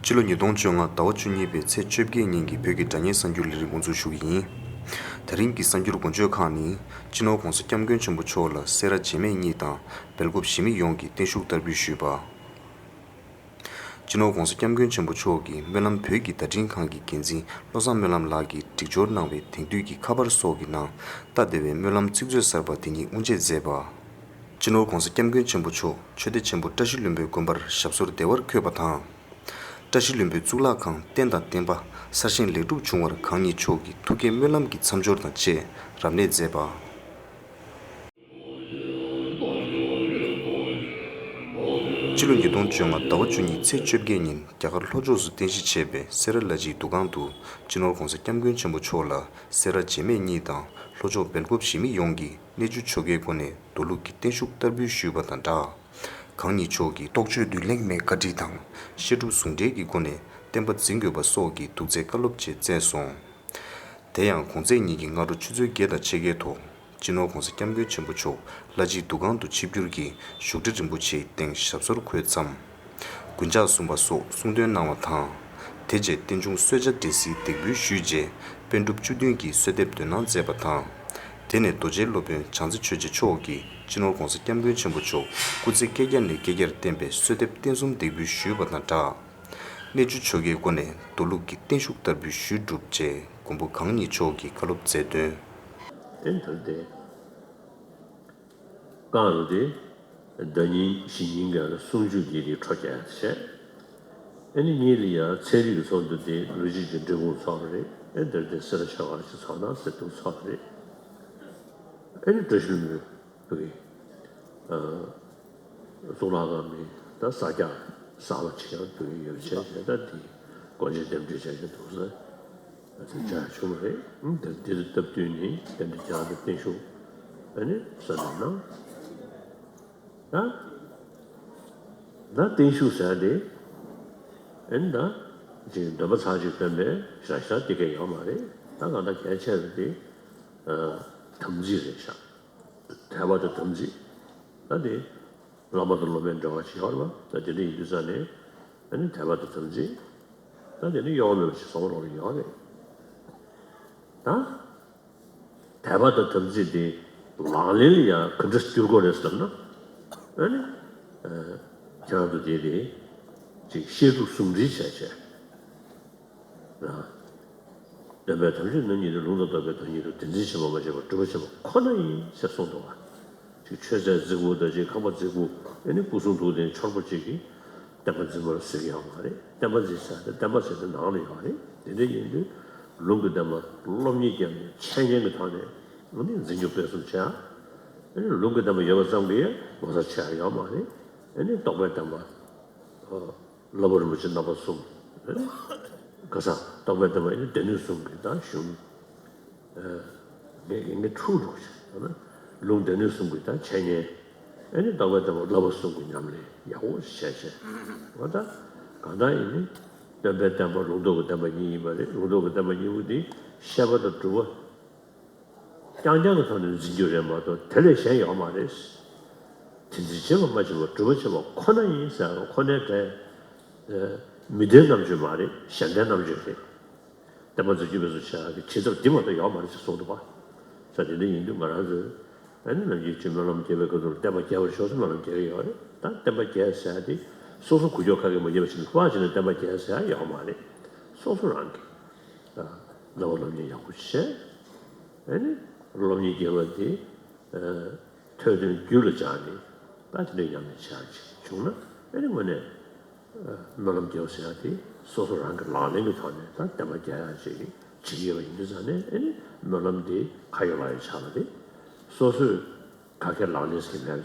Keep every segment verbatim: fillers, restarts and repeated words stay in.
ཕྱི་ལོ་ཉིས་སྟོང་བཅོ་ལྔ་ཟླ་བ་བཅུ་གཉིས་པའི་ཚེས་བཅོ་བརྒྱད་ཉིན་གྱི་བོད་ཀྱི་སྒྲ་སྙན་གསར་འགྱུར་ལས་རིམ་དབུ་འཛུགས་ཞུ་གི་ཡིན། ད་རིང་གི་གསར་འགྱུར་མགོ་བརྗོད་ཁག་ནི། སྤྱི་ནོར་༧གོང་ས་༧སྐྱབས་མགོན་ཆེན་པོ་མཆོག་ལ་སེ་ར་བྱེས་སྨད་གཉིས་དང་སྦེལ་ཀོབ་གཞིས་མི་ཡོངས་ཀྱིས་བརྟན་བཞུགས་བསྟར་འབུལ་ཞུས་པ། སྤྱི་ནོར་༧གོང་ས་༧སྐྱབས་མགོན་ཆེན་པོ་མཆོག་གིས་སྨོན་ལམ་བོད་ཀྱི་བརྡ་འཕྲིན་ཁང་གི་འགན་འཛིན་བློ་བཟང་སྨོན་ལམ་ལགས་ཀྱིས་སྒྲིག་སྦྱོར་གནང་བའི་དེང་དུས་ཀྱི་ཁ་པར་སོགས་ཀྱི་ནང་སྟབས་བདེ་བའི་སྨོན་ལམ་ཚིག་མཛོད་གསར་པ་དེ་ཉིད་དབུ་འབྱེད་མཛད་པ། སྤྱི་ནོར་༧གོང་ས་༧སྐྱབས་མགོན་ཆེན་པོ་མཆོག་ཆོས་སྡེ་ཆེན་པོ་བཀྲ་ཤིས་ལྷུན་པོའི་དགོན་པར་ཞབས་སོར་བདེ་བར་འཁོད་པ་དང་། བཀྲ་ཤིས་ལྷུན་པོའི་གཙུག་ལག་ཁང་རྟེན་དང་བརྟེན་པ་གསར་བཞེངས་ལེགས་གྲུབ་བྱུང་བར་གང་ཉིད་མཆོག་གི་ཐུགས་བསྐྱེད་སྨོན་ལམ་གྱི་མཚམས་སྦྱོར་དང་བཅས་རབ་གནས་མཛད་པ། སྤྱི་ལོ་ཉིས་སྟོང་བཅོ་ལྔ་ཟླ་བ་བཅུ་གཉིས་ཚེས་བཅོ་བརྒྱད་ཉིན་རྒྱ་གར་ལྷོ་ཕྱོགས་སུ་རྟེན་གཞི་བྱས་པའི་སེ་ར་ལྷ་སྤྱིའི་འདུ་ཁང་དུ་སྤྱི་ནོར་༧གོང་ས་༧སྐྱབས་མགོན་ཆེན་པོ་མཆོག་ལ་སེ་ར་བྱེས་སྨད་གཉིས་དང་ལྷོ་ཕྱོགས་སྦེལ་ཀོབ་གཞིས་མི་ཡོངས་ཀྱིས་གནས་ཆུང་ཆོ་གའི་སྒོ་ནས་མདོ་ལུགས་ཀྱི་བརྟན་བཞུགས་བསྟར་འབུལ་ཞུས་པ་དང་སྦྲགས། གང་ཉིད་མཆོག་གིས་རྟོགས་བརྗོད་མདུན་ལེགས་མའི་བཀའ་དྲིན་དང་བཤད་སྒྲུབ་ཟུང་འབྲེལ་གྱི་སྒོ་ནས་བསྟན་པ་འཛིན་དགོས་པ་སོགས་ཀྱི་དུག་རྫས་བཀའ་སློབ་བཅས་བསྩལ་སོང་། དེ་ཡང་གོང་ཚེས་ཉིན་གྱི་སྔ་དྲོ་ཆུ་ཚོད་བརྒྱད་དང་ཕྱེད་ཀའི་ཐོག་སྤྱི་ནོར་༧གོང་ས་༧སྐྱབས་མགོན་ཆེན་པོ་མཆོག་ལྷ་སྤྱིའི་འདུ་ཁང་དུ་ཆིབས་བསྒྱུར་གྱིས་བཞུགས་ཁྲི་རིན་པོ་ཆེའི་སྟེང་ཞབས་སོར་འཁོད་མཚམས། རྒུན་ཆག་བཟུང་བ་སོགས་གསུང་འདོན་གནང་བ་དང་། དེ་རྗེས་རྟེན་འབྱུང་གསོལ་ཇ་འབྲས་སིལ་འདེགས་འབུལ་ཞུས་རྗེས་པཎ་གྲུབ་བཅུ་བདུན་གྱི་གསོལ་འདེབས་འདོན་གནང་མཛད་པ་དང་། དེ་ནས་རྡོ་རྗེ་སློབ་དཔོན་བྱང་རྩེ་ཆོས་རྗེ་མཆོག་གིས་སྤྱི་ནོར་༧གོང་ས་༧སྐྱབས་མགོན་ཆེན་པོ་མཆོག་སྐུ་ཚེ་བསྐལ་བརྒྱ་ནས་བསྐལ་བརྒྱར་བརྟན་པའི་གསོལ་འདེབས་རྟེན་གསུམ་འདེགས་འབུལ་ཞུས་པ་དང་སྦྲགས། གནས་ཆུང་ཆོ་གའི་སྒོ་ནས་མདོ་ལུགས་ཀྱི་བརྟན་བཞུགས་བསྟར་འབུལ་ཞུས་གྲུབ་རྗེས་མགོན་པོ་གང་ཉིད་མཆོག་གིས་བཀའ་སློབ་སྩལ་དོན། ཨེ་ད་དེ། རྐང་རུ་དེ། ཟླ་ཉིན་གཞིས་ཉིན་གྱི་སུམ་ཅུ་དེ་དེ་འཕྲོ་རྒྱག་བྱས། ཨེ་ནི་གཉིས་ལ་ཡང་ཚན་རིག་གི་ཚོགས་འདུ་དེ་ལོ་གཅིག་གི་འབྲས་སྤུངས་ཚོགས་རེད། ཨེ་འདིར་དེ་སེ་ར་ཆོས་སྒར་གྱི་ཚོགས་ན་སེ་སྟོང་ཚོགས་རེད། ཨེ་ནི་བཀྲ་ཤིས་ལྷུན་པོའི་བུ་གི། གཙུག་ལག་ཁང་མི་ད་ས་སྐྱ་གསར་པ་ཆེ་ཡང་དུ་ཡོད་བྱས་བྱས་ད་དེ་སྒོ་འབྱེད་རྟེན་འབྲེལ་བྱས་བྱས་འདུག་ཟེར། ཨ་ཙི་བྱ་ཆུང་རེད། འདིར་འདིར་སྟབས་བསྟུན་ནས་རྟེན་འབྲེལ་བྱ་འདི་བརྟན་བཞུགས་ཨ་ནི་ས་ནང་ན། ད་ད་བརྟན་བཞུགས་ཟེར་ཡ་དེ་ཨ་ནི་ད་ཅིག་འདོན་པ་ཚར་ཅིག་བཏོན་པའི་ཞག་ཞག་དེ་གས་ཡོད་མ་རེད། ད་གང་ལྟར་གལ་ཆེ་བ་དེ་དམ་ཚིག་རེད་ཤག་དད་པ་དང་དམ་ཚིག་ད་དེ་བླ་མ་དང་སློབ་མའི་འབྲེལ་བ་ཅིག་ཡོད་རེད་པ། ད་དེ་འདྲ་ཡིན་དུས་ཙང་ནས་ཨ་ནི་དད་པ་དང་དམ་ཚིག་ད་དེ་ནི་གཡོ་བ་མེད་པ་ཞིག་བཟོ་རོགས་ཡོད་རེད། ད་དད་པ་དང་དམ་ཚིག་དེ་ལག་ལེན་ལ་ཡང་ག་འདྲ་བསྒྱུར་དགོས་རེད་ཟེར་ན། ཨ་ནི་ཁྱེད་རང་ཚོ་དེ་རེད་ཅིག་བཤད་སྒྲུབ་ཟུང་འབྲེལ་བྱས་བྱས། སྟོན་པའི་དམ་ཆོས་རྣམ་གཉིས་ཏེ། ལུང་དང་རྟོགས་པའི་བདག་ཉིད་དོ། དེ་འཛིན་ཕྱིར་མ་སྤྱད་པར་སྒྲུབ་པ་བྱེད་པ་ཁོ་ན་ཡིན་ཟེར་གསུངས་འདུག་བ། ཅིག་ཆོས་ཟེར་རྫིག་པོ་དང་ཅིག་ཁང་པ་རྫིག་པོ་ཨེ་ནི་སྐུ་གསུང་ཐུགས་ལྡན་འཆོལ་པོ་ཅིག་གིས་བསྟན་པ་འཛིན་པར་ཟེར་གྱི་ཡོད་མ་རེད། བསྟན་པ་འཛིན་ཟེར་ཏེ་བསྟན་པ་ཟེར་དེ་ནང་ལ་ཡོད་རེད། དེ་འདྲ་ཡིན་དུས་ལུང་གི་བསྟན་པ་སློབ་གཉེར་བརྒྱབ་ནས་འཆད་ཉན་གྱི་ཐོག་ནས་ཨེ་ནི་འཛིན་སྐྱོང་སྤེལ་གསུམ་བྱས། ཨེ་ནི་ལུང་གི་བསྟན་པ་ཡོད་པ་ཙམ་གྱིས་ངོ་མཚར་ཆེ་བ་ཡོད་མ་རེད། ཨེ་ནི་རྟོགས་པའི་བསྟན་པ། བསླབ་པ་རིན་པོ་ཆེ་རྣམ་པ་གསུམ། ཁ་སང་རྟོགས་པའི་བསྟན་པ་ཡིན་ན་སྡེ་སྣོད་གསུམ་གྱི་ད་གཞུང་། ངས་ངས་ངས་འཁྲུག་འགྲོ་བྱས་ན་ལུང་སྡེ་སྣོད་གསུམ་གྱི་ད་འཆད་ཉན། ཨེ་ནི་རྟོགས་པའི་བསྟན་པ་བསླབ་པ་གསུམ་གྱི་ཉམས་ལེན་ཡག་པོ་བྱས་བྱས། འོ་ད་གང་ལྟར་ཡིན་ནི་སྟོན་པའི་བསྟན་པ་ལུང་རྟོགས་ཀྱི་བསྟན་པ་གཉིས་ཡིན་པ་རེད། ལུང་རྟོགས་ཀྱི་བསྟན་པ་གཉིས་པོ་འདི་བཤད་པ་དང་སྒྲུབ་པ། རྐྱང་རྐྱང་གི་ཐོག་ནས་འཛིན་རྒྱུ་རེད་མ་གཏོགས་དེ་ལས་གཞན་ཡོད་མ་རེད། དེ་འཛིན་བྱེད་པ་མ་བྱས་པར་སྒྲུབ་པ་བྱེད་པ་ཁོ་ན་ཡིན་ཟེར་བ་ཁོ་ནའི་གྲས། མི་ལྡན་རྣམ་དཔྱོད་མ་རེད། གཞན་ལྡན་རྣམ་དཔྱོད་རེད། བསྟན་པ་འཛིན་རྒྱུ་མེད་སོ་བྱ་གི་བྱེད་ཐབས་འདི་མ་གཏོགས་ཡོད་མ་རེད་ཅེས་གསུངས་འདུག་པ། ས་དེ་འདྲ་ཡིན་དུས་ང་རང་ཚོས་ཨ་ནི་ནམ་རྒྱུན་ཅིག་སྨོན་ལམ་རྒྱག་པའི་སྐབས་སུ་བསྟན་པ་རྒྱས་པར་ཤོག་ཟེར་སྨོན་ལམ་རྒྱག་གི་ཡོད་རེད། ད་བསྟན་པ་རྒྱས་ཟེར་ཡ་དེ་སོ་སོ་འགུལ་སྐྱོད་ཁ་སྐད་མ་རྒྱས་པ་ཞིག་ཕར་བྱས་ནས་བསྟན་པ་རྒྱས་ཟེར་ཡ་ཡོད་མ་རེད། སོ་སོ་རང་གི་རྣ་བ་སློབ་གཉེར་ཡག་པོ་བྱས། ཨ་ནི་སློབ་གཉེར་རྒྱས་པ་དེ་ཐོས་དོན་རྒྱུད་ལ་སྦྱར་ནས་ད་དེ་འདྲའི་ཉམས་ལེན་བྱེད་ཡག་ཅིག་བྱུང་ན་ཨ་ནི་དངོས་གནས་སྨོན་ལམ་རྒྱག་ཟེར་ཡག་དེ་སོ་སོ་རང་གི་ལག་ལེན་གྱི་ཐོག་ནས་ད་བསྟན་པ་རྒྱས་ཡག་ཅིག་བྱེད་ཀྱི་ཡོད་པ་ཡིན་དུས་ཙང་ནས་ཨ་ནི་སྨོན་ལམ་དེ་ཁ་ཡོད་ལག་ཡོད་ཆགས་པ་དེ་སོ་སོས་ག་གེ་ལག་ལེན་ཟེར་མེད་པ་བྱས།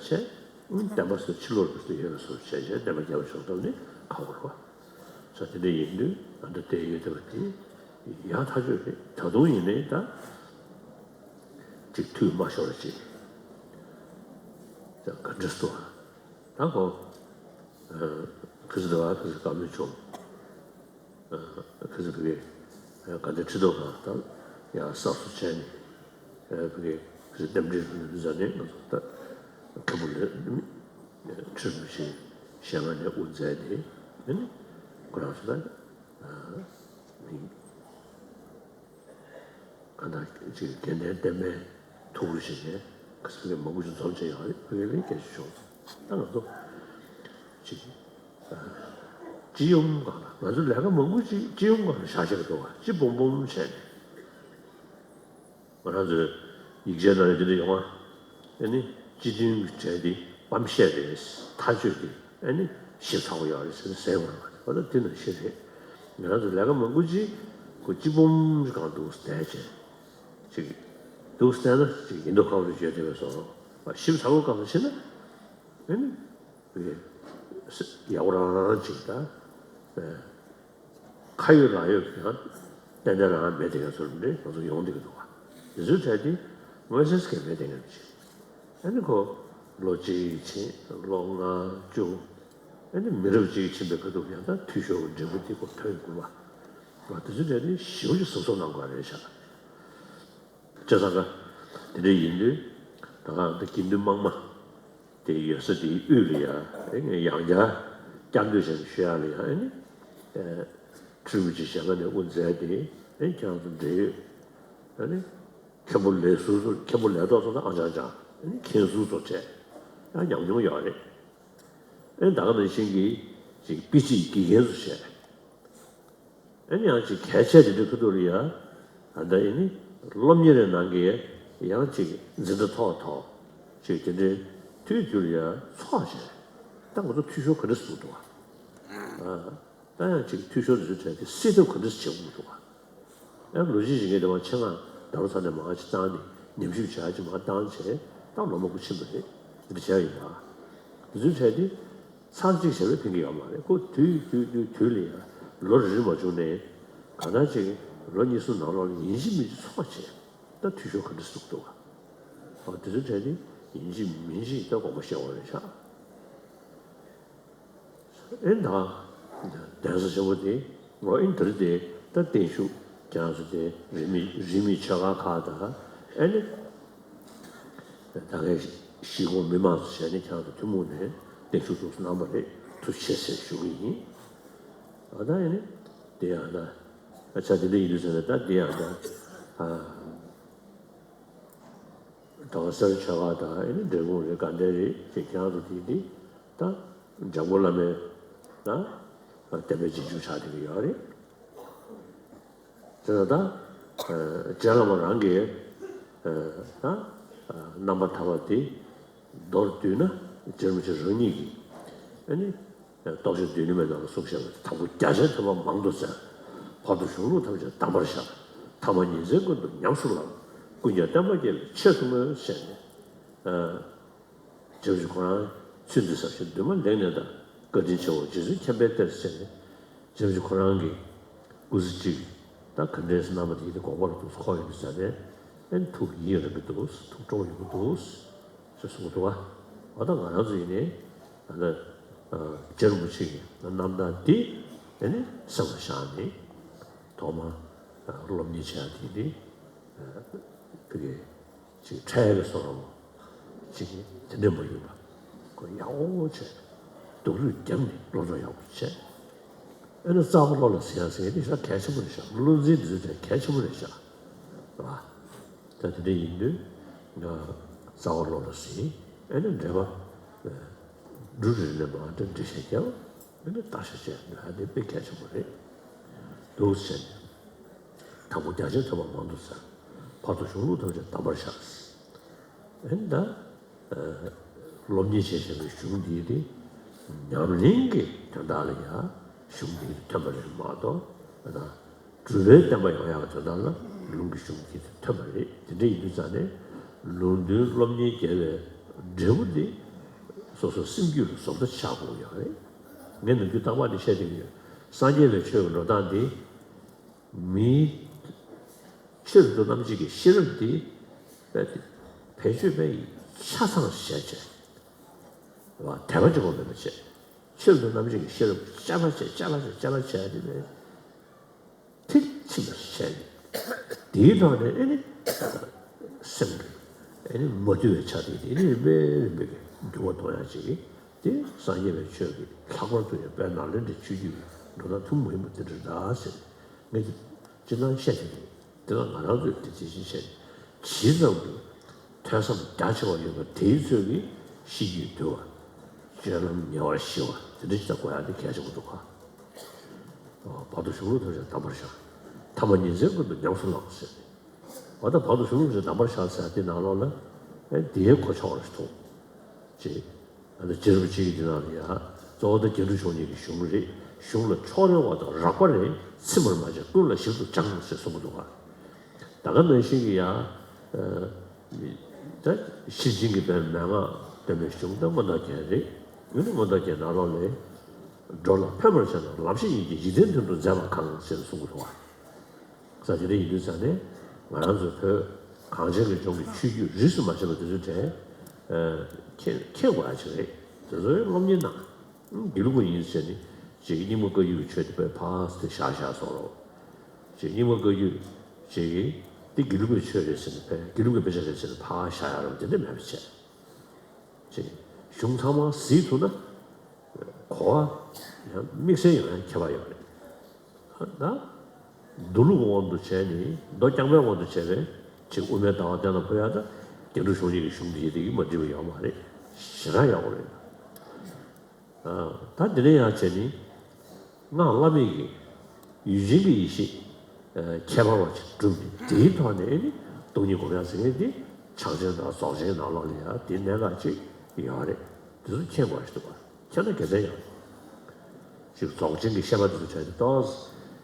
བསྟན་པ་ཟེར་ཕྱི་ལོགས་སུ་ཡོད་པ་བཟོ་བྱས་བྱས་བསྟན་པ་རྒྱས་པར་ཤོག་ཐབས་ནི་ཁག་པོ་རེད་པ། ས་དེ་འདྲ་ཡིན་དུས་ང་ཚོ་བལྟས་ཡོད་བསྡད་པ་དེ་ཡག་ཐག་ཆོད་རེད། ད་དུང་ཡིན་ནའི་ད་ཅིག་འཐུས་མ་ཤོར་བ་ཅིག་ད་ག་འདྲ་སོང་ད་ཁོ་ཁི་སི་དེ་བ་ཁི་སི་བཀའ་མོལ་བྱུང་། ཁ་སང་བོད་ཀྱི་དགའ་ལྡན་ཁྲི་ཐོག་ཁང་དང་ཡང་གསར་བཟོ་བྱས་ནས་བོད་ཀྱི་ཁ་སང་རྟེན་འབྲེལ་རིང་ལུགས་མཛད་ནས་ང་ཚོ་ད་མཁན་པོ་ལས་ཁྲི་རིན་པོ་ཆེ་ཞལ་སྔ་ནས་དབུ་མཛད་དེ་ཨ་ནི་ ཁོ་རང་ཚོ་ད་མི་གང་ལྟར་ཅིག་དགེ་ལྡན་བསྟན་པའི་ཐུགས་ཁུར་བཞེས་མཁན་ག་ཚོད་མང་པོ་ཞིག་འཛོམས་བྱས་ཡོད་རེད། ཕ་གི་ལས་སྐད་ཆ་ཤོར་སོང་། ད་ང་ཚོ་ཅིག་སྤྱི་ཡོངས་སྒང་ལ་ང་ཚོ་ལས་ཀ་མང་པོ་ཅིག་སྤྱི་ཡོངས་སྒང་ལ་བཞག་བཞག་འདུག་བ། སྤྱི་སྦོམ་སྦོམ་བྱས་ནས། ང་རང་ཚོའི་ཡིག་ཆའི་ནང་ལ་འདི་འདྲ་ཡོང་བ། ཨ་ནི་སྤྱི་མཐུན་གྱི་གྲས་འདི་སྤམ་བཤད་རེད། ཐག་གཅོད་འདི་ཨ་ནི་ཞིབ་ཚགས་པོ་ཡོད་རེད་ཟེར་ཟེར་བ་རེད། འོ་ད་འདི་ནང་བཞིན་རེད། ང་རང་ཚོ་ལས་ཀ་མང་པོ་ཅིག་ཁོ་སྤྱི་སྦོམ་གང་འདུག་བསྡད་བྱས་ཅིག་འདུག་བསྡད་ན་ཅིག་ཡིན་མདོག་ཁ་པོ་ཅིག་བརྗོད་བསྡད་པའི་བཟོ་འདྲ། ཞིབ་ཚགས་པོ་གང་ལ་ཕྱིན་ན་ཨ་ནི། ཡག་པོ་རང་རང་ཅིག་ད། ཁ་ཡོད་ལག་ཡོད་ཀྱང་ཏན་ཏན་རང་མེད་དེ་ག་ཚོད་འདྲེ་ང་ཚོ་ཡོང་བསྡད་ཀྱི་འདུག་བ། དེ་ཚོའི་གྲས་དེ་མངོན་གསལ་གྱི་མེད་དེ་ངམ་ཅིག་ཨ་ནི་ཁོ་ལོ་གཅིག་ཕྱིན་ལོ་ལྔ་བཅུ། ཨ་ནི་མི་རབས་གཅིག་ཕྱིན་པའི་ཁ་ཐུག་ཡང་ད་འཐུས་ཤོར་གྱི་འབྲས་བུ་དེ་ཁོ་ཐོན་དགོས་པ། དེ་ཚོའི་གྲས་དེ་ཞེ་པོ་ཅིག་གཟབ་གཟབ་གནང་དགོས་རེད་ཤག་བྱས་ཙང་ཀ་དེ་འདྲ་ཡིན་དུས་ད་ག་ད་དགེ་འདུན་དམངས་མ། དེ་ཡོད་ས་དེའི་དབུས་ལ་ཡང་ཡང་བསྐྱར་བསྐྱར་ཟློས་བྱས་ནས་ཞུ་ཡག་ལ་ཡང་ཁྲིམས་ཀྱི་ཞལ་ཁ་ནས་དབུ་མཛད་དེ་ཁྱེད་རང་ཚོ་འབྲེལ་ཡོད། མཁན་པོ་ལས་ཟུར་ཚོ་མཁན་པོ་ལས་ཐོག་ཚོ་དང་ཨང་ཅང་ཅང་མཁན་ཟུར་ཚོ་བྱས་ཡང་ཉམས་མྱོང་ཡོད་རེད། ད་ག་ནང་བཞིན་གྱི་ཅིག་དཔེ་ཆའི་དགེ་རྒན་ཚོ་བྱས། ཨ་ནི་ཡང་ཅིག་གལ་ཆེ་དེ་འདྲའི་ཁུ་ཐུག་རེད་ཡ། ཨ་ད་ཨ་ནི་སློབ་གཉེར་རེ་གནང་གི་ཡང་ཅིག་འཛིན་གྲྭ་ཐོག་ཐོག་ཅིག་དེ་འདྲའི་དུས་རྒྱུན་ཡ་ཚོགས་བྱས། ད་ང་ཚོ་འཐུས་ཤོར་ག་འདྲ་སུ་འདུག་བ། ད་ཡང་ཅིག་འཐུས་ཤོར་དེ་ཚོ་གྲས་དེ་སེལ་ཐབས་ག་འདྲ་བྱེད་དགོས་འདུག་བ། ཡང་ལོ་རྒྱུས་ཞིག་ངས་དེ་བ་ཆེད་མངགས་ད་རུང་ཚ་ནས་མང་ཅིག་བཏང་ནས་ཉམས་ཞིབ་བྱ་ཅིག་མང་བཏང་བྱས་ད་ལོ་མང་པོ་ཕྱིན་པ་རེད། འདི་འདྲ་བྱས་ཡིན་པ། དེ་ཚོའི་གྲས་དེ། ཚར་གཅིག་བྱས་པས་ཕན་གྱི་ཡོད་མ་རེད། ཁོ་དུས་དུས་དུས་དུས་ལ་ཡང་ལོ་རེ་རེ་མ་བྱུང་ནས་གང་ལྟར་ཅིག་ལོ་གཉིས་གསུམ་ནང་ལོགས་ལ་ཡིན་གཅིག་མིན་གཅིག་ཚོགས་བྱས་ད་འཐུས་ཤོར་ག་འདྲ་ཟུག་འདུག་བ། འོ་དེ་ཚོའི་གྲས་དེ་ཡིན་གཅིག་མིན་གཅིག་ད་དགོངས་པ་བཞེས་དགོས་རེད་ཤག་ཨེ་ད་གདན་ས་ཆེན་པོ་དེ་འོ་ཨེ་འདིར་དེ་ད་བརྟན་བཞུགས་ཀྱང་སུ་དེ་རིས་མེད་རིས་མེད་ཆོས་ཁང་ཁག་དང་ཨེ་ནི། ད་གའི་གཞིས་ཁོངས་མི་མང་ཚོ་བྱས་ནས་ཁྱེད་རང་ཚོ་ཐུན་མོང་ནས་བརྟན་བཞུགས་ཚོགས་གནང་བ་རེད། ཐུགས་རྗེ་ཆེ་ཟེར་ཞུ་གི་ཡིན། ཨ་ད་ཡིན་ནི་དེ་ཡང་ད་ཨ་ཆ་དེ་འདྲ་ཡིན་དུས་ཟེར་ན་ད་དེ་ཡང་ད་ཨ་ད་ག་སེར་ཆོས་ཁ་དང་ཨེ་ནི་འབྲས་སྤུངས་རེད་དགའ་ལྡན་རེད་ཅེས་ཁྱེད་རང་ཚོ་དེ་འདི་ད་འཇམ་མགོན་བླ་མའི་ད་བསྟན་པའི་རྗེས་འཇུག་ཆགས་བསྡད་ཀྱི་ཡོད་རེད། དེ་ལ་ད་རྗེ་བླ་མ་རང་གིས་ད་རྣམ་པར་ཐར་པ་དེ་མདོར་བསྡུས་ན་རྗེ་རིན་པོ་ཆེ་རང་ཉིད་ཀྱིས་ཨ་ནི་རྟོགས་བརྗོད་མདོ་ཉི་མའི་ནང་ལ་གསུངས་བཞག་པའི་དྭགས་པོ་རྒྱ་ཆེན་ཐོས་པ་མང་དུ་བཙལ། བར་དུ་གཞུང་ལུགས་ཐམས་ཅད་གདམས་པར་ཤར། ཐ་མ་ཉིན་མཚན་ཀུན་ཏུ་ཉམས་སུ་བླངས། ཀུན་ཀྱང་བསྟན་པ་རྒྱས་པའི་ཆེད་དུ་བསྔོས་ཟེར་ནས། རྗེ་རིན་པོ་ཆེ་ཁོ་རང་ཚུལ་འདི་ཟབ་ཞིང་འདུས་མ་ལེགས་གནས་དང་། བཀའ་དྲིན་ཆེ་བ་རྗེ་བཙུན་མཁྱེན་པའི་གཏེར་ཟེར་ནས། རྗེ་རིན་པོ་ཆེ་ཁོ་རང་གི་སྐུ་ཚེ་གཅིག་ད་ག་འདྲས་སེ་གནང་བ་དེ་ཡིན་ཏེ་དགོངས་པ་རུ་འདུག་ཁོ་ཡིན་ཟེར་ནས་ཨེ་ཐུགས་ཡིད་རང་གི་འདུག་ཐུགས་སྤྲོ་བོ་ཡོང་གི་འདུག་ཅེས་གསུངས་འདུག་བ། འོ་ད་ང་རང་ཚོ་ཡིན་ནའི་ད་ལྟ་རྗེ་རིན་པོ་ཆེ་གི་རྣམ་ཐར་འདི་ཨེ་ནི་སེམས་ལ་བཞག་ནས་ཐོག་མ་སློབ་གཉེར་བྱེད་ཡ་དེ་ནི་ཕ་གི་ཅིག་ཁྲལ་གྱི་བཟོ་འདྲ་བོ། ཅིག་དེ་འདྲ་མ་ཡིན་པ། ཁོ་ཡག་པོ་བྱས། སྡུག་རུས་བརྒྱབ་ནས་སློབ་སྦྱོང་ཡག་པོ་བྱས། ཨེ་ན་རྩ་བ་བློ་ལ་ཟིན་ཡ་ཟིན་ཡ་དེ་ཤ་གལ་ཆེན་པོ་རེད་ཤག་བློ་འཛིན་འདི་ཚོ་གལ་ཆེན་པོ་རེད་ཤག་རེད་བ། ད་དེ་འདྲ་ཡིན་དུས་ང་རྩ་བ་བློ་ལ་ཟིན། ཨེ་ན་འགྲེལ་པ་འབྲུ་རེ་རེ་ནས་མར་འགྲེལ་འགྲེལ་བཤད་རྒྱབ། ཨེ་ན་བརྟག་དཔྱད་བྱས་ན་དེ་དཔེ་གལ་ཆེན་པོ་རེད། འདུག་བྱས་ནས། དྭགས་པོ་རྒྱ་ཆེན་ཐོས་པ་མང་དུ་བཙལ། བར་དུ་གཞུང་ལུགས་ཐམས་ཅད་གདམས་པར་ཤར། ཨེ་ད། སློབ་གཉེར་བྱས་བཞག་པའི་གཞུང་འདིའི་རིགས། ཉམས་ལེན་གྱི་དོན་དག་ལ་ཡང་གཞུང་འདིའི་ཐོན་པ་རེད་མ་གཏོགས། ཨེ་ད། སྒྲུབ་པའི་བསྟན་པ་ཡོང་ཡག་གི་དོན་དག་ལ་ལུང་གི་གཞུང་འདིའི་ཐོན་པ་རེད། དེ་འདྲ་ཡིན་དུས་ཙང་ནས། ལུང་དོན་སློབ་གཉེར་རྒྱས་པའི་འབྲས་བུ་འདི། སོ་སོ་སེམས་རྒྱུད་ལ་བཟོ་ལྟ་ཆགས་དགོས་ཡོད་རེད། ངས་ནམ་རྒྱུན་རྟག་པར་འདི་བཤད་བསྡད་ཀྱི་ཡོད། སངས་རྒྱས་པའི་ཆོས་ཀྱི་འགྲོ་སྟངས་འདི། མིའི་ཆོས་རིག་ཏུ་རྣམ་འབྱེད་ཀྱི་ཤེས་རབ་འདི་བེད་སྤྱོད་པའི་ཆ་ཚང་བྱས་བྱས། དད་པ་གཅིག་པོ་མེད་པ་བྱས། ཆོས་རིག་ཏུ་རྣམ་འབྱེད་ཀྱི་ཤེས་རབ་དཔྱད་པ་བྱས་དཔྱད་པ་བྱས་དཔྱད་པ་བྱས་ཏེ་མཐིལ་ཕྱིན་པ་བྱས་ནས། དེའི་ཐོག་ནས་ཨེ་ནི་སེམས་ཀྱི་ཨེ་ནི་མ་དུལ་བའི་ཆ་དེ་དེ་ནི་རིམ་པས་རིམ་པས་འགྱུར་བ་གཏོང་ཡག་ཅིག་གིས། དེ་སངས་རྒྱས་པའི་ཆོས་ཀྱི་ལྷག་པར་དུ་ཡང་དཔལ་ནཱ་ལེནྡྲའི་ཆོས་བརྒྱུད་ འགྲོ་སྟངས་ཐུན་མོང་མ་ཡིན་པ་དེ་འདྲ་རེད་ཟེར་ནས་ངས་ཅི་ལྟར་བཤད་ཀྱི་འདུག་དེ་ལ་ང་རང་ཚོས་དེ་ཇི་བཞིན་བཤད་ནས་ཇི་ཙམ་གྱི་ཐོས་བསམ་རྒྱ་ཆེ་བ་ཡོད་པ་དེའི་ཚོད་ཀྱིས་ཤེས་རྒྱུད་དུལ་བ། སྤྱོད་ལམ་ཉེ་བར་ཞི་བ་དེ་འདྲ་ཞིག་དགོས་ཡ་དེ་གལ་ཆེན་པོ་འདུག་ག་བར་དུ་གཞུང་ལུགས་ཐམས་ཅད་གདམས་པར་ཤོག །ཐ་མ་ཉིན་མཚན་ཀུན་ཏུ་ཉམས་སུ་བླང་ཟེར་ནས། འོ་ད་བར་དུ་གཞུང་ལུགས་ཐམས་ཅད་གདམས་པར་ཤོག་ཟེར་དེ་ནང་ལོགས་ལ་ཨེ་དེའི་གོ་ཆོད་པ་ཞིག་འདུག་ཅེས། ཨ་ནི་རྗེ་རིན་པོ་ཆེ་གིས་འདི་ནང་ལ་ཡ་གཙོ་བོ་ད་རྒྱན་དྲུག་མཆོག་གཉིས་ཀྱི་གཞུང་རེད། གཞུང་ལ་ཕྱོགས་རེ་བ་དང་རགས་པ་རེ་ཚིམ་པར་མ་བྱས་ཀུན་ལ་ཞིབ་ཏུ་སྦྱང་ཟེར་གསུངས་ཀྱི་འདུག་ག་ད་ག་ནང་བཞིན་གྱི་ཡ། ད་ཤེར་ཕྱིན་གྱི་བའི་མན་ངག་སྟོན་པའི་གཞུང་ད་མངོན་རྟོགས་རྒྱན་རེད། ཡང་ན་མངོན་རྟོགས་རྒྱན་ནང་ལོགས་ལས། འགྲོ་ལ་ཕན་པར་བྱེད་དང་ལམ་ཤེས་ཉིད་ཀྱིས་འཇིག་རྟེན་དོན་དུ་མཛད་པ་གང་ཟེར་གསུངས་ཀྱི་འདུག་ག་ས་དེ་འདྲ་ཡིན་དུས་ཙང་ནས་ང་རང་ཚོ་བོད་གངས་ཅན་གྱི་ལྗོངས་ཀྱི་ཆོས་བརྒྱུད་རིས་སུ་མ་ཆད་པ་དེ་ཚོའི་གྲས་མཁྱེན་མཁྱེན་དགོས་ཡ་ཅིག་རེད། དེ་ཚོའི་སློབ་གཉེར་གནང་། དགེ་ལུགས་པ་ཡིན་ཟེར་ནས་ཅིག་རྙིང་མ་བཀའ་བརྒྱུད་ཀྱི་ཆོས་དེ་དཔེ་ཕར་དེ་བཞག་བཞག་སོང་རོགས། ཅིག་རྙིང་མ་བཀའ་བརྒྱུད་ཅིག་དེ་དགེ་ལུགས་པའི་ཆོས་རེད་ཟེར་ནས་ཕར་དགེ་ལུགས་ཀྱི་དཔེ་ཆ་རེད་ཟེར་ནས་ཕར་བཞག་ཡ་རོགས་དེ་འདྲ་མེད་པ་བྱས། ཅེས་གཞུང་ཚང་མ་གཟིགས་ཐུབ་ན། གོ་བ་ཡང་དམིགས་བསལ་ཡང་ཡང་ཁྱད་པར་ཡོད་རེད། ད་མདོ་ལུགས་ཀྱི་དབང་དུ་བྱས་ནས་མདོ་རྐྱང་པའི་དབང་དུ་བྱས་པའི་ཅིག་དབུ་མའི་ལྟ་བ་གཏན་ལ་ཕབ་ཡག་ད་རྒྱན་དྲུག་མཆོག་གཉིས་ཀྱི་གཞུང་འདི་ཡི་དེ་གིས་མ་འགྲིག་པ་ཡོད་མ་རེད། ཞེ་དྲག་ཡག་པོ་རེད། ད་དེ་ནས་ཡང་བྱས་ནས་སྔགས་བླ་མེད་ཀྱི་ཡུལ་ཅན་གྱི་ཡེ་ཤེས་ཁྱད་པར་བ་ཅིག་གྲུབ་ནས་དེའི་ཐོག་ནས་ནི་སྟོང་ཉིད་སྒོམ་ཡག་ཟེར་མཁན་འདི་ཕྱག་ཆེན་དང་རྫོགས་ཆེན་ནང་ལོགས་ལ་ཡང་དེ་གནད་འགག་ཅིག་ཡོད་རེད། དེ་ཚོ་མཁྱེན་དགོས་ཞིག་འདུག་པ། མཁྱེན་ན་དགེ་མཚན་ཡོད་རེད། ཅིག་རྫོགས་ཆེན་གྱི་བཤད་པ་དེ་ཚོ་བྱས་ཏེ་ཏོག་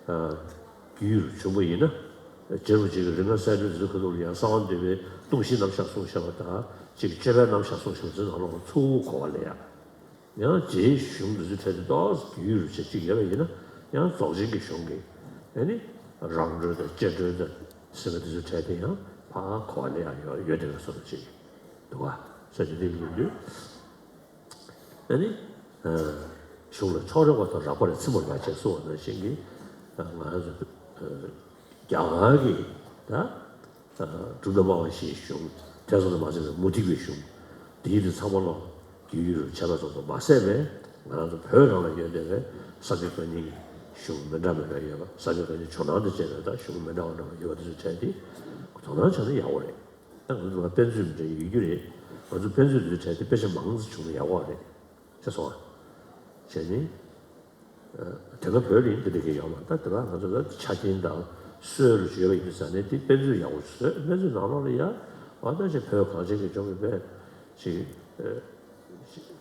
ཙམ་རྒྱུས་ཡོད་བྱུང་བ་ཡིན་ན། རྗེ་རིན་པོ་ཆེ་གི་རིག་སྔགས་གསལ་འགྲེལ་དེ་ཚོ་ཁ་ཐུག་ལ་ཡང་གསང་བ་འདུས་པའི་ལྟུང་བཤགས་རྣམ་གཞག་གསུངས་བཞག་པ་དང་ཅིག་སྤྱོད་པའི་རྣམ་གཞག་གསུངས་བཞག་པ་ཚོའི་ནང་ལོགས་ལ་ཚུར་གོ་བ་ལེན་ཡག་ཡང་རྗེའི་གཞུང་འདི་ཚོའི་གྲས་དེ་ཏོག་ཙམ་རྒྱུས་ཡོད་པ་ཅིག་ཡོད་པ་ཡིན་ན་ཡང་རྫོགས་ཆེན་གྱི་གཞུང་གི་ཨ་ནི་རང་གྲོལ་དང་སྐྱེ་གྲོལ་དང་ཟེར་བ་དེ་ཚོའི་གྲས་དེ་ཡང་ཕར་གོ་བ་ལེན་ཡག་ཡོད་ཡོད་བསྡད་པའི་བཟོ་འདྲ་ཅིག་འདུག་ག་ས་དེ་འདྲའི་ལུགས་འདུག་ཨ་ནི་གཞུང་ལ་ཕྱོགས་རེ་བ་དང་རགས་པ་རེ་ཚིམ་པར་མ་བྱས་གསུངས་པ་ནང་བཞིན་གྱི་ང་རང་ཚོ་རྒྱ་གར་གྱི་ད། གྲུབ་མཐའ་སྨྲ་བ་བཞིའི་གཞུང་། ཐེ་ཚོམ་དུ་མ་ཟད་པའི་མུ་སྟེགས་པའི་གཞུང་། འདིའི་དེ་ཚང་མ་ལོ་རྒྱུས་ཡོད་རུ་བྱས་པ་ཙམ་དུ་མ་ཟད་པས་ང་རང་ཚོ་བོད་རང་ལ་ཡོད་བསྡད་པའི་སངས་རྒྱས་བཀའ་རྙིང་གི་གཞུང་མི་འདྲ་མི་འདྲ་ཡོད་པ། སངས་རྒྱས་བཀའ་རྙིང་ཇོ་ནང་དང་བཅས་པའི་ད་གཞུང་མི་འདྲ་བ་འདྲ་བ་ཡོད་པ་དེ་ཚོ་བྱས་ཏེ་དོ་སྣང་བྱས་ན་ཡག་པོ་རེད། ད་ང་ཚོ་ལ་དཔེ་མཛོད་མི་འདྲ་ཡོད་རྒྱུ་རེད། ང་ཚོ་དཔེ་མཛོད་དེ་ཚོ་བྱས་ཏེ་དཔེ་ཆ་མང་ཙམ་བྱུང་ན་ཡག་པོ་རེད། ཤེས་སོང་ཨ། བྱས་ནས། དེ་ག་བོད་ལ་ཡིན་དེ་འདྲ་གི་ཡོད་མ་རེད། ད་དེ་ག་ང་ཚོ་ད་ཆ་རྐྱེན་དང་སྲོལ་རུ་ཡོད་པ་ཡིན་དུས་ཙང་ནས་དེ་དཔེ་མཛོད་ཡག་པོ་ཞིག་བཟོས། དཔེ་མཛོད་ནང་ལོགས་ལ་ཡ་ཨ་ད་ཅིག་བོད་གངས་ཅན་གྱི་ལྗོངས་ཀྱི་དཔེ་ཅིག་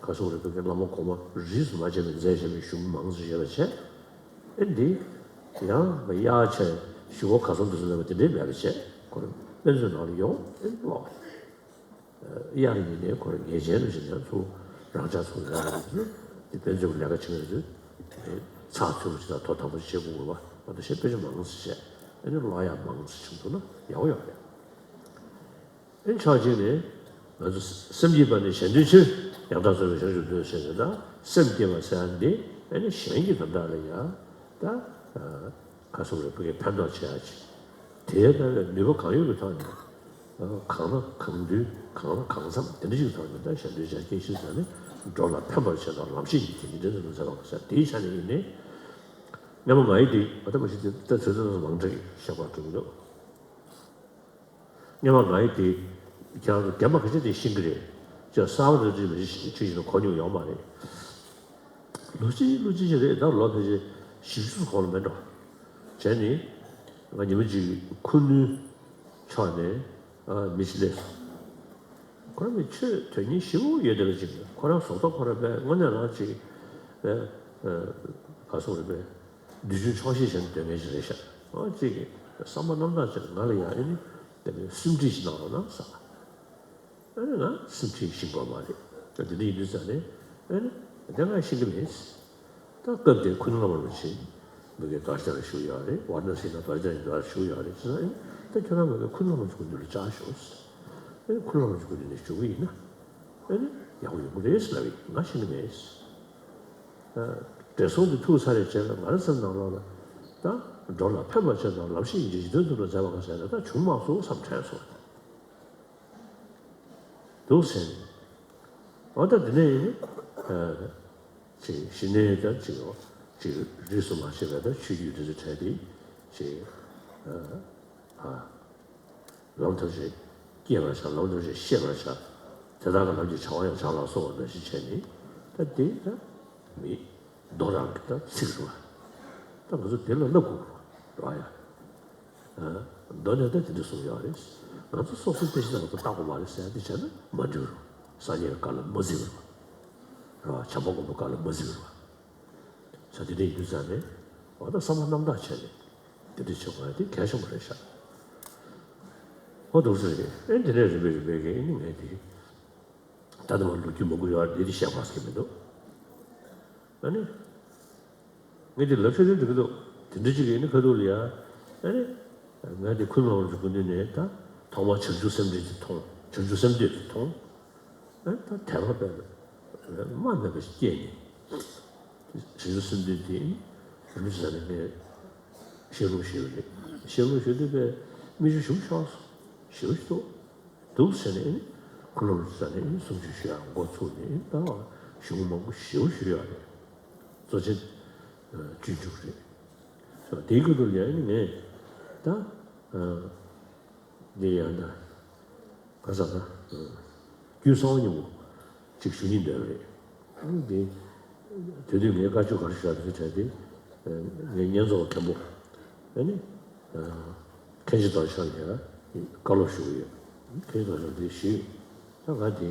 ག་སོག་རེ་བོད་ཀྱི་བླ་མ་གོང་མ་རིས་སུ་མ་ཆད་པའི་མཛད་བཞག་པའི་གཞུང་མང་ཙམ་ཡོད་པ་བྱས། ཨེ་འདི་ཡང་གཡག་ཆེ་ཞུ་གོ་ག་སོང་དུ་སོང་ལབ་པ་དེ་འདྲའི་མེད་པ་བྱས་ཁོ་རང་དཔེ་མཛོད་ནང་ལ་ཡོང་ཨེ་ཀློག་དབྱངས་ཡིན་ནའི་ཁོ་རང་ངེས་ཅན་དུ་བྱེད་ན་ཚུར་རང་ཅག་ཚུར་ཡོང་ཡོང་དུས་དེ་དཔེ་མཛོད་ཀྱི་ལས་ཀ་བྱེད་མཁན་ཚོས་ཚགས་ཚུད་པོ་ཅིག་དང་ཐོ་དམ་པོ་ཅིག་བྱེད་དགོས་དགོས་པ་མ་གཏོགས་གཞན་དཔེ་ཆ་མང་ཙམ་བྱས་ཨ་ནི་ཀློག་ཡག་མང་ཙམ་བྱུང་ཐུབ་ན་ཡག་པོ་ཡོད་རེད། ཨ་ནི་ཕྱོགས་གཅིག་ནས་ང་ཚོ་སེམས་བསྐྱེད་པ་ནི་གཞན་དོན་ཕྱིར། ཡང་དག་རྩོལ་བས་གཞན་གྱི་དོན་བྱེད་ཟེར་ན་སེམས་བསྐྱེད་པ་ཟེར་ཡག་འདི་ཨ་ནི་གཞན་གྱི་དོན་དག་ལ་ཡ་ད། ག་སོག་རེ་བོད་ཀྱི་ཕན་ཐོགས་ཆེ་ཡ་ཆེ། དེའི་ལྟ་བའི་ནུས་པ་གང་ཡོད་ཀྱི་ཐོག་ནས། གང་ན་གང་འདུལ་གང་ལ་གང་འཚམ་དེ་འདྲ་ཞིག་ཐོག་ནས་ད་ཞབས་འདྲེན་བྱ་སྐྱེ་ཤི་ཟ་ནས་འགྲོ་ལ་ཕན་པར་བྱེད་དང་ལམ་ཤེས་ཀྱི་དེ་ཉིད་དེ་ཚོ་ཟ་བ་ཟ་དེའི་ཆ་ནས་ཡིན་ནས། སྔ་མ་ང་ཡི་དེ་ཨ་ད་མ་ཤི་དེ་ད་ཚོད་ཚོད་མང་དྲགས་བཤད་པ་འགྲོ་གི་འདུག་སྔོན་མ་ང་ཡི་དེ་ཁྱེད་རང་ཚོ་རྒན་པ་ཁ་ཤས་དེ་ཤེས་ཀྱི་རེད། ཅེས་གསར་པ་དེ་ཚོས་མི་ཤེས་ཤེས་ཤེས་ན་གོ་མྱོང་ཡོད་མ་རེད། ལོ་གཅིག་ལོ་གཅིག་ཅིག་རེད་ད་ལོ་ཕལ་ཆེར་བཞི་བཅུ་གོང་ལ་མེད་འགྲོ། བྱས་ནས་ང་ཉི་མ་གཅིག་ཁུ་ནུའི་ཕྱོགས་ནས་ཨ་མི་ཞིག་སླེབས་སོང་། ཁོ་རང་མི་ཆོས་དོན་གཉེར་ཞེ་པོ་ཡོད་བསྡད་པ་ཅིག་ཁོ་རང་ཟོག་ཐོག་ཁོ་རང་པས་དངོས་གནས་རང་ཅིག་པས་ག་སོང་རེད་པས། འདོད་ཆུང་ཆོག་ཤེས་བྱས་ནས་སྡོད་མཁན་ཞིག་རེད་ཤག་ཨ་ཅིག་གིས་བསམ་པ་རྣམ་དག་ཅིག་ང་ལ་ཡ་ཨེ་ནི་དེ་ནས་སེམས་ཁྲིད་ཞིག་གནང་རོགས་གནང་ཟེར། ཨ་ནི་ང་སེམས་ཁྲིད་ཤེས་ཀྱི་ཡོད་མ་རེད། ད་དེ་འདྲ་ཡིན་དུས་ཙང་ནས་ཨ་ནི་དེ་ང་ཤེས་ཀྱི་མེད། ད་སྐབས་དེར་ཁུ་ནུ་བླ་མ་རིན་པོ་ཆེ་མི་གའི་དར་ཆ་ལ་བཞུགས་ཡོད་རེད། ཝཱ་ར་ཎ་སི་ན་དར་ཆ་ལ་བཞུགས་ཡོད་རེད་ཟེར་ན་ཨེ་ད་ཁྱོད་རང་མི་གའི་ཁུ་ནུ་བླ་མ་རིན་པོ་ཆེ་སྐུ་མདུན་ལ་བཅར་ཤོག་ཟེར། ཨེ་ཁུ་ནུ་བླ་མ་རིན་པོ་ཆེ་སྐུ་མདུན་ནས་བཞུགས་ཀྱི་ཡིན་ན། ཨེ་ནི་ཡག་པོ་ཡོང་གི་རེད་ཟེར་ལབ་ཡིན་ང་ཤེས་ཀྱི་མེད། བགྲེས་སོང་དེ་ཐུག་ཚར་རེད་བྱས་ན་ང་རང་སེམས་ནང་ལོགས་ལ་ད་འགྲོ་ལ་ཕན་པ་བྱེད་དང་ལམ་ཤེས་ཡིན་གྱི་ཡིད་རྟོན་ཐུབ་པ་མཛད་པ་ག་ཟེར་ན་ད་བྱུང་མ་སོང་བསམ་དྲན་སོང་། འདུག་ཟེར་ནས། འོ་ད་དེ་ནས་ཡིན་ནི། ཅིག་གཞི་ནས་ད་ཅིག་འོ། ཅིག་རིས་སུ་མ་ཆད་པའི་ད་ཆོས་བརྒྱུད་འདི་ཚོ་གྲས་དེ་ཅིག་ཨ་ཨ་ལམ་ཐམས་ཅད་སྐྱེ་བར་བྱ། ལམ་ཐམས་ཅད་ཤེས་པར་བྱ། དེ་དག་གི་ལམ་གྱི་བྱ་བ་ཡང་བྱ་ལ་སོགས་པ་འདྲ་ཞིག་བྱས་ནས། ད་དེ་ད་མི་མདོ་རང་གི་ད་ཚིག་རེད་བ། ད་ང་ཚོ་དེ་ལ་བསླབ་དགོས་རེད་བ་ཡ། མདོ་ནས་ད་དེ་འདྲ་གསུངས་ཡོད་རེད། ང་ཚོ་སོ་སོའི་དཔེ་ཆ་ང་ཚོ་བལྟ་དགོས་མ་རེད་ཟེར་ཡ་དེ་བྱས་ན་མ་འགྲིག་རེད། སངས་རྒྱས་ཀྱི་བཀའ་ལ་མ་གཟིགས་པ་རེད་བ། བྱམས་པ་མགོན་པོའི་བཀའ་ལ་མ་གཟིགས་པ་རེད་བ། ས་དེ་འདྲ་ཡིན་དུས་ཙང་ནས་འོ་ད་བསམ་པ་རྣམ་དག་བྱས་ནས་དེ་འདྲ་བྱེད་དགོས་ཡ་དེ་གལ་ཆེན་པོ་རེད་ཤག་འོ་འདུག་ཟེར་གི་ཨེ་འདི་ནས་རིམ་པས་རིམ་པས་གི་ཨེ་ནི་ངས་དེ་ད་ལྟ་མ་ལོ་རྒྱུས་མང་པོ་ཡོད་རེད། དེ་བཤད་དགོས་ཀྱི་མི་འདུག་ཨ་ནི་ངས་དེ་ལབ་ཤེས་དེ་འགྲིག་གི་འདུག་དེ་འདྲ་ཅིག་ཡིན་ན་ཁ་ཐུག་ལ་ཡ་ཨ་ནི་ང་དེ་ཁུ་ལུ་རིན་པོ་ཆེ་སྐུ་མདུན་ནས་ད་ཐོག་མར་བྱང་ཆུབ་སེམས་འདུན་དེ་མཐོང་། བྱང་ཆུབ་སེམས་འདུན་དེ་མཐོང་། ཨ་ད་དད་པ་དཔེ་རྨ་མེད་པ་ཞིག་སྐྱེས་ནས། བྱང་ཆུབ་སེམས་འདུན་དེ་རིན་པོ་ཆེ་ས་ནས་ངས་བཤད་ལུང་ཞུས་པ་རེད། བཤད་ལུང་ཞུས་དུས་དཔེ་མིག་ཆུ་ཞུམ་ཤོར་སོང་། ཞེ་པོ་ཞིག་འདུག་འདུག་ཟེར་ནས་ཁུ་ལུ་རིན་པོ་ཆེ་ས་ནས་གསུང་ཆོས་ཞུ་ཡག་འགོ་ཚུགས་ནས་ད་གཞུང་མང་པོ་ཞེ་པོ་ཞུས་ཡོད་རེད། གཙོ་ཆེན་སྤྱོད་འཇུག་རེད། དེའི་ཁུལ་དུ་ཡང་ངས་ད་འདི་ཡང་ད་ག་ས་ད་རྒྱུད་གསང་བ་སྙིང་པོ་ཅིག་ཞུ་སྙིང་འདོད་པ་རེད། འདི་དེ་དུས་ངས་བཀའ་ཆོས་ག་རེ་ཞུ་ཡག་དེ་གྲས་དེ་ངའི་བསྙེན་རྫོགས་མཁན་པོ་ཨ་ནི་མཁན་ཆེན་རྡོ་རྗེ་འཆང་ལ་ཡང་བཀའ་སློབ་ཞུ་གི་ཡོད། མཁན་ཆེན་རྡོ་རྗེ་འཆང་དེ་ཞུས། ད་ང་དེ།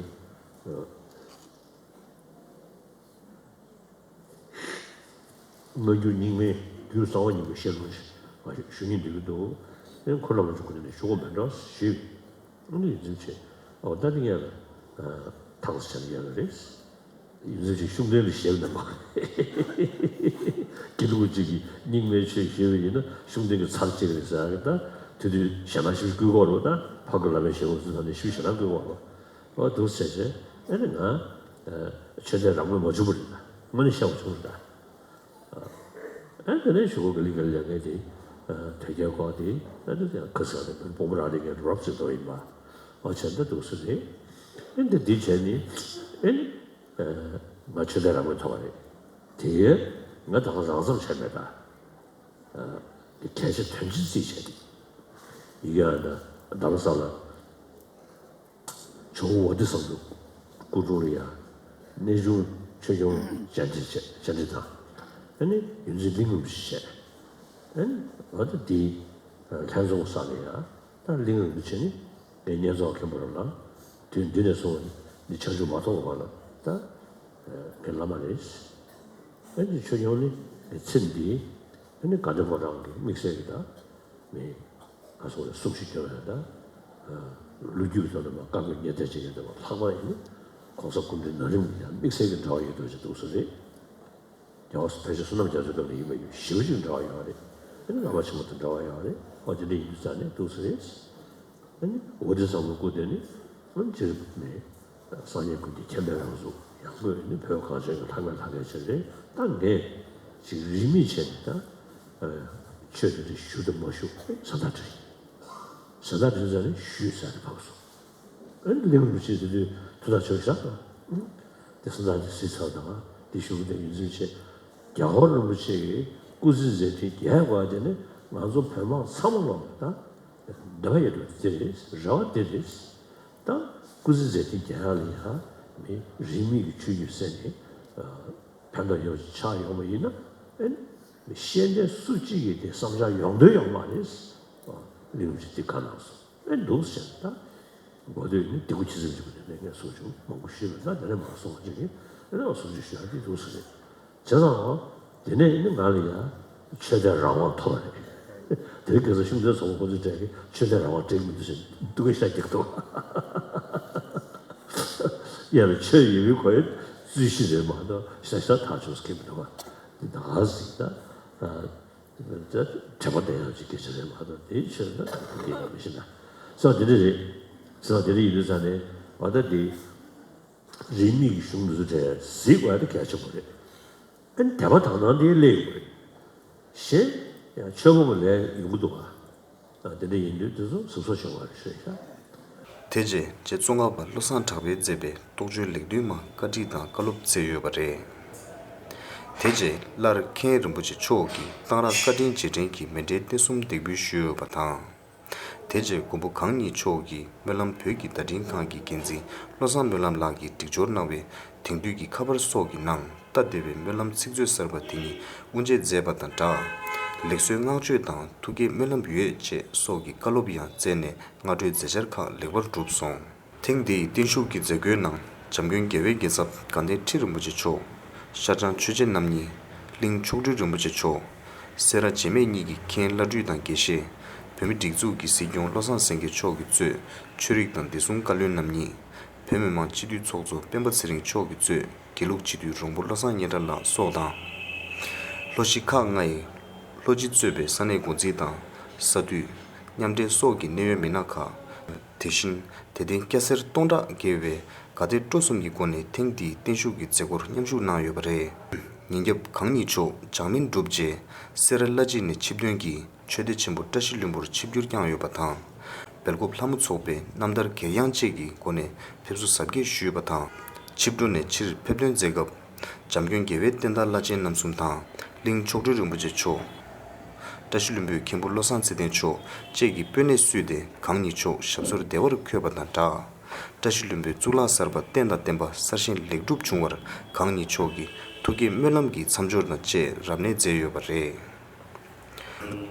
སྔ་འགྱུར་རྙིང་མའི་རྒྱུད་གསང་བ་སྙིང་པོའི་བཤད་ལུང་ཞིག་ཞུ་སྙིང་འདོད་ཀྱི་འདུག་ཨེ་ཁོ་རང་ལ་ཆུ་ཁོ་ནས་ཞུ་དགོས་མེད་འགྲོ་ཞུས། ཨ་ནི་ཡིན་ཚུལ་བྱས། ཨོ་ད་འདི་ངས་ལ་ཐག་ཆ་ནས་ཡོད་ལ་རེད། ཡིན་ཚུལ་བྱས་ཤུགས་ལྡན་ལ་ཞེད་ན་མ་རེད། དགེ་ལུགས་གཅིག་གིས་རྙིང་མའི་ཆོས་ཞུས་པ་ཡིན་ན་ཤུགས་ལྡན་གྱི་ཚར་གཅིག་རེད་ཟེར་གི་ད་དེ་དུས་ཞེད་སྣང་ཞིག་བསྐུལ་གོ་རོགས་ད་ཕ་གི་བླ་མའི་ཞལ་འོང་ཚུལ་ད་ནས་ཤུགས་ཞེད་སྣང་བསྐུལ་གོ་རོགས། ཨོ་འདུག་ཟེར་བྱས་ཨེ་ནི་ང་ཆོས་དད་རང་མོས་མ་བྱུང་བ་རེད་ད། དངོས་གནས་ཤེས་པ་བྱུང་རེད་ད། ཨ་དེ་ནས་གཞུག་གུ་ག་ལེ་ག་ལེ་ལས་ངས་དེ་དོལ་རྒྱལ་སྐོར་དེ་ཨ་ནི་ཡང་ཁ་ས་རེད། དཔོན་པོ་རང་རེད། ངས་རོབ་ཙེ་དོ་ཡིན་པ་ཨོ་བྱས་འདི་འདུག་སེ་རེད། ཨེ་འདི་འདི་བྱས་ནི་ཨེ་ནི་ང་ཆོས་དད་རང་མོས་ཐོབ་པ་རེད། དེ་ང་ད་ག་རང་བསམ་བྱས་མེད་ད། གལ་ཆེ་དོན་ཆེན་རྩིས་བྱས་ཏེ་ཡི་གེ་ཨ་ན་རྡ་རམ་ས་ལ། ཇོ་བོ་ཝ་ཏི་སང་ལུ་སྐུ་དྲུང་ལ་ཡ་གནས་ཆུང་ཆོས་སྐྱོང་བཅར་འདྲི་བཅར་འདྲི་དང་། ཨ་ནི་ཡོངས་འཛིན་གླིང་རིན་པོ་ཆེ་བྱས། ཨ་ནི་ང་ད་འདི་ལྷན་རྫོང་ས་ལ་ཡ་ད་གླིང་རིན་པོ་ཆེ་ནི་ངའི་བསྙེན་རྫོགས་མཁན་པོ་རང་ལ་དུས་འདི་ནས་བཟུང་ནི་ཆང་ཆུ་མ་འཐུང་བ་ལ་ད་ངའི་བླ་མ་རེད། ཨ་ནི་ཆོས་སྐྱོང་ནི་ངའི་མཚན་འདི་ཨ་ནི་དགའ་ལྡན་ཕོ་བྲང་གི་དམིགས་བསལ་གྱི་ད། མི་ཁ་སོང་ནས་གསུང་ཞིག་སྐྱོན་ཡོད་ད། ལོ་རྒྱུས་ཀྱི་ཐོག་ནས་མ་བཀའ་བསྒོ་ཉེ་དེ་བྱེད་ཀྱི་འདུག་པ་ལྷག་པ་ཡིན་ན་གོང་ས་སྐུ་ཕྲེང་ན་རིམ་ཡང་དམིགས་བསལ་གྱི་འབྲེལ་བ་ཡོད་འདུག་ཅེས་འདུག་སེ་རེད། རྒྱལ་བ་ཕལ་ཆེར་བསོད་ནམས་རྒྱ་མཚོའི་སྐབས་ནས་ཡིན་པ་ཡིན་ཞེ་པོ་ཅིག་འབྲེལ་བ་ཡོད་རེད། ཨ་ནི་བླ་མ་ཆེན་མོ་དང་འབྲེལ་བ་ཡོད་རེད། ཨོ་དེ་འདྲ་ཡིན་དུས་ཙང་ནས་འདུག་སེ་རེད། ཨ་ནི་འོ་དེ་ཚང་མ་སྐུ་དེ་ནི་ཨ་ནི་ཅིར་ནས་སངས་རྒྱས་ཀུན་གྱི་མཁྱེན་པའི་རང་གཟུགས་ཡང་སྒོས་ནི་བོད་གངས་ཅན་གྱི་ལྷ་སྐལ་ལྷ་སྐལ་ཆེ་རེད། ད་ངས་ཅིག་རིས་མེད་བྱས་ནས་ད་ཆོས་དེ་འདྲ་ཞུ་དང་མ་ཞུ་བཟའ་ཟླ་འདྲ་ཡིན། བཟའ་ཟླ་འདྲ་ཟེར་ནས་ཞུས་ཟེར་ནས་ཕབ་སོང་། ཨ་ནི་གླིང་རིན་པོ་ཆེ་དེ་དུས་ཐུགས་ཐག་ཆོད་བཞག་དང་། དེ་སོང་ཙང་དེ་གཟིགས་ཚར་དང་དེ་ཞུ་གི་དེ་ཡིན་ཚུལ་བྱས། རྒྱལ་བ་རིན་པོ་ཆེ་གི་སྐུ་ཚེ་མཛད་འཕྲིན་རྒྱས་དགོས་དེ་ནི་ང་ཚོ་བོད་དམངས་ཚང་མ་ལོག་ད། འདོད་པ་ཡོད་པ་དེ་རེད། རེ་བ་དེ་རེད། ད་སྐུ་ཚེ་མཛད་འཕྲིན་རྒྱས་ཡག་ལ་ཡང་མི་རིས་མེད་ཀྱི་ཆོས་བརྒྱུད་གསན་ནས་ཕན་ཐོགས་ཡོང་ཆགས་ཡོང་བ་ཡིན་ན་ཨེ་ཤེས་ལྡན་སུ་གཅིག་གིས་དེ་བསམ་འཆར་ཡོང་འདོད་ཡོད་མ་རེད། གླིང་རིན་པོ་ཆེ་འདི་བཀའ་གནང་སོང་། ཨེ་འདུག་ཟེར་ད། མགོ་སྟོད་ནི་དེ་ཁུ་ཁྱི་སེམས་ཅིག་ནས་ངས་གསུང་ཆུང་མང་པོ་ཞུས་པ་ན་དེ་ནས་མ་གསུང་བ་ཅིག་ཡིན། ཨེ་ནས་གསུང་ཆུང་ཞུ་ཡག་འདི་འདུག་ཟེར་རེད། བྱས་ཙང་། དེ་ནས་ནི་ང་ལ་ཡང་ཆོས་དད་རང་དབང་ཐོབ་པ་རེད། དེ་རིང་ཁ་སང་ཤུགས་ལྡན་ཚོགས་པ་ཁོ་ཚོའི་གྲས་ཀྱིས་ཆོས་དད་རང་དབང་སྤྲད་ཀྱི་མི་འདུག་ཟེར་སྡུག་གི་ཤ་རྒྱག་འདུག་ཡ་ལ་ཆོས་ཡོད་མེད་ཁོ་ཡི་རྩོད་གཞི་རེད་མ་གཏོགས་ཤ་ཤ་ཐག་ཆོད་ཟེར་མཁན་མི་འདུག་བ། འདི་ད་ག་ཟིག་ད། དྲན་པ་ལྡན་ཡག་ཅིག་སྐད་ཆ་རེད་མ་གཏོགས་དེའི་ཕྱིར་ད་དེ་ཡང་མི་ཤེས་ན། སོ་དེ་འདྲ་རེད། སོ་དེ་འདྲ་ཡིན་དུས་ཙང་ནས་འོ་ད་དེ། རིས་མེད་ཀྱི་གཞུང་འདི་ཚོ་གྲས་གཟིགས་དགོས་ཡ་དེ་གལ་ཆེན་པོ་རེད། ཨ་ནི་དད་པ་དག་སྣང་དེ་སླེབས་ཡོང་གི་རེད། གཞན་ཡང་ཆོས་པ་པོ་ལས་ཡོང་གི་འདུག་ག་ཨ་དེ་འདྲ་ཡིན་དུས་དེ་ཚོ་གཟབ་གཟབ་བྱེད་དགོས་རེད་ཤག་དེ་རྗེས་རྗེ་ཙོང་ཁ་པ་བློ་བཟང་གྲགས་པས་མཛད་པའི་རྟོགས་བརྗོད་ལེགས་བསྡུས་མ་བཀའ་ཁྲིད་དང་བཀའ་སློབ་མཛད་ཡོད་པ་རེད། དེ་རྗེས་སླར་མཁན་རིན་པོ་ཆེ་མཆོག་གིས་གཏང་རག་བཀའ་དྲིན་རྗེས་དྲན་གྱི་མཎྜལ་རྟེན་གསུམ་འདེགས་འབུལ་ཞུས་ཡོད་པ་དང་། དེ་རྗེས་མགོན་པོ་གང་ཉིད་མཆོག་གིས་སྨོན་ལམ་བོད་ཀྱི་བརྡ་འཕྲིན་ཁང་གི་འགན་འཛིན་བློ་བཟང་སྨོན་ལམ་ལགས་ཀྱིས་སྒྲིག་སྦྱོར་གནང་བའི་དེང་དུས་ཀྱི་ཁ་པར་སོགས་ཀྱི་ནང་ལྟ་བདེ་བའི་སྨོན་ལམ་ཚིག་མཛོད་གསར་པ་དེ་ཉིད་དབུ་འབྱེད་མཛད་པ་དང་སྦྲགས། ལེགས་གསོལ་བསྔགས་བརྗོད་དང་ཐུགས་བསྐྱེད་སྨོན་ལམ་ཡོད་ཅེས་སོགས་ཀྱི་བཀའ་སློབ་ཡང་སྩལ་ནས་སྔ་དྲོའི་མཛད་འཆར་ཁག་ལེགས་པར་གྲུབ་སོང་། ཐེངས་འདིའི་བརྟན་བཞུགས་ཀྱི་མཛད་སྒོའི་ནང་འཇམ་མགོན་རྒྱལ་བའི་རྒྱལ་ཚབ་དགའ་ལྡན་ཁྲི་རིན་པོ་ཆེ་མཆོག་ཤར་བྱང་ཆོས་རྗེ་རྣམ་གཉིས། གླིང་མཆོག་སྤྲུལ་རིན་པོ་ཆེ་མཆོག་སེ་ར་བྱེས་སྨད་གཉིས་ཀྱི་མཁན་བླ་སྤྲུལ་དང་དགེ་བཤེས། བོད་མི་སྒྲིག་འཛུགས་ཀྱི་སྲིད་སྐྱོང་བློ་བཟང་སེང་གེ་མཆོག་གིས་གཙོས་ཆོས་རིག་དང་བདེ་སྲུང་བཀའ་བློན་རྣམ་གཉིས། བོད་མི་མང་སྤྱི་འཐུས་ཚོགས་གཙོ་སྤེན་པ་ཚེ་རིང་མཆོག་གིས་གཙོས་དགེ་ལུགས་སྤྱི་འཐུས་རོང་པོ་བློ་བཟང་སྙན་གྲགས་ལགས་སོགས་དང་། ལྷོ་གཞིས་ཁག་ལྔ་ཡི་ལྷོ་སྤྱི་གཙོས་པའི་ས་གནས་འགོ་འཛིན་དང་ས་འཐུས། མཉམ་འབྲེལ་སོགས་ཀྱི་གནད་ཡོད་མི་སྣ་ཁག་དེ་བཞིན་དད་ལྡན་སྐྱ་སེར་སྟོང་ཕྲག་བརྒལ་བས་དགའ་དད་སྤྲོ་གསུམ་གྱི་སྒོ་ནས་ཐེངས་འདིའི་བརྟན་བཞུགས་ཀྱི་མཛད་སྒོར་མཉམ་ཞུགས་གནང་ཡོད་པ་རེད། ཉིན་རྒྱབ་གང་ཉིད་མཆོག་འཇགས་མིན་གྲུབ་རྗེས་སེ་ར་བླ་སྤྱི་ནས་ཆིབས་ཐོན་གྱིས་ཆོས་སྡེ་ཆེན་པོ་བཀྲ་ཤིས་ལྷུན་པོར་ཆིབས་བསྒྱུར་བསྐྱངས་ཡོད་པ་དང་། སྦེལ་ཀོབ་ལྷ་མོ་ཚོགས་པས་རྣམ་ཐར་གྱེར་དབྱངས་བཅས་ཀྱི་སྒོ་ནས་ཕེབས་བསུ་གཟབ་རྒྱས་ཞུས་པ་དང་། ཆིབས་འགྲོ་ནས་ཕྱིར་ཕེབས་ཐོན་མཛད་སྐབས། འཇམ་མགོན་རྒྱལ་བའི་བསྟན་བདག་བླ་ཆེན་རྣམ་གསུམ་དང་། གླིང་མཆོག་སྤྲུལ་རིན་པོ་ཆེ་མཆོག་བཀྲ་ཤིས་ལྷུན་པོའི་མཁན་པོ་བློ་བཟང་ཚེ་བརྟན་མཆོག་བཅས་ཀྱི་སྤོས་སྣེ་བསུས་ཏེ་གང་ཉིད་མཆོག་ཞབས་སོར་བདེ་བར་འཁོད་པ་དང་སྦྲགས། བཀྲ་ཤིས་ལྷུན་པོའི་གཙུག་ལག་གསར་པ་རྟེན་དང་བརྟེན་པ་གསར་བཞེངས་ལེགས་གྲུབ་བྱུང་བར་གང་ཉིད་མཆོག་གི་ཐུགས་བསྐྱེད་སྨོན་ལམ་གྱི་མཚམས་སྦྱོར་དང་བཅས་རབ་གནས་མཛད་ཡོད་པ་རེད།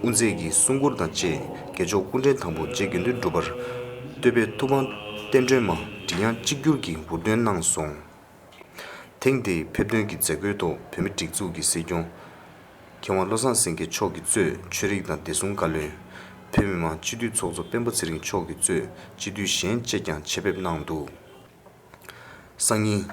དབུ་མཛད་ཀྱི་གསུང་མགུར་དང་བཅས་རྒྱལ་མཆོག་སྐུ་ཕྲེང་དང་པོ་རྗེ་དགེ་འདུན་གྲུབ་པར་བསྟོད་པའི་ཐུབ་དབང་བསྟན་སྒྲོན་མ་མགྲིན་དབྱངས་གཅིག་གྱུར་གྱིས་འབུར་འདོན་གནང་སོང་། ཐེངས་འདིའི་ཕེབས་ཐོན་གྱི་མཛད་སྒོའི་ཐོག་བོད་མི་སྒྲིག་འཛུགས་ཀྱི་སྲིད་སྐྱོང་མཁས་དབང་བློ་བཟང་སེང་གེ་མཆོག་གིས་གཙོས་ཆོས་རིག་དང་བདེ་སྲུང་བཀའ་བློན། བོད་མི་མང་སྤྱི་འཐུས་ཚོགས་གཙོ་སྤེན་པ་ཚེ་རིང་མཆོག་གིས་གཙོས་སྤྱི་འཐུས་གཞན་བཅས་ཀྱང་ཆེད་ཕེབས་གནང་འདུག་སང་ཉིན།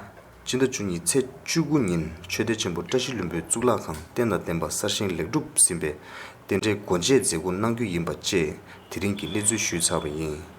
སྤྱི་ཟླ་བཅུ་གཉིས་ཚེས་བཅུ་དགུ་ཉིན་ཆོས་སྡེ་ཆེན་པོ་བཀྲ་ཤིས་ལྷུན་པོའི་གཙུག་ལག་ཁང་རྟེན་དང་བརྟེན་པ་གསར་བཞེངས་ལེགས་གྲུབ་ཟིན་པའི་རྟེན་འབྲེལ་སྒོ་འབྱེད་མཛད་སྒོ་གནང་རྒྱུ་ཡིན་པ་བཅས་དེ་རིང་གི་གནས་ཚུལ་ཞུས་ཚར་བ་ཡིན།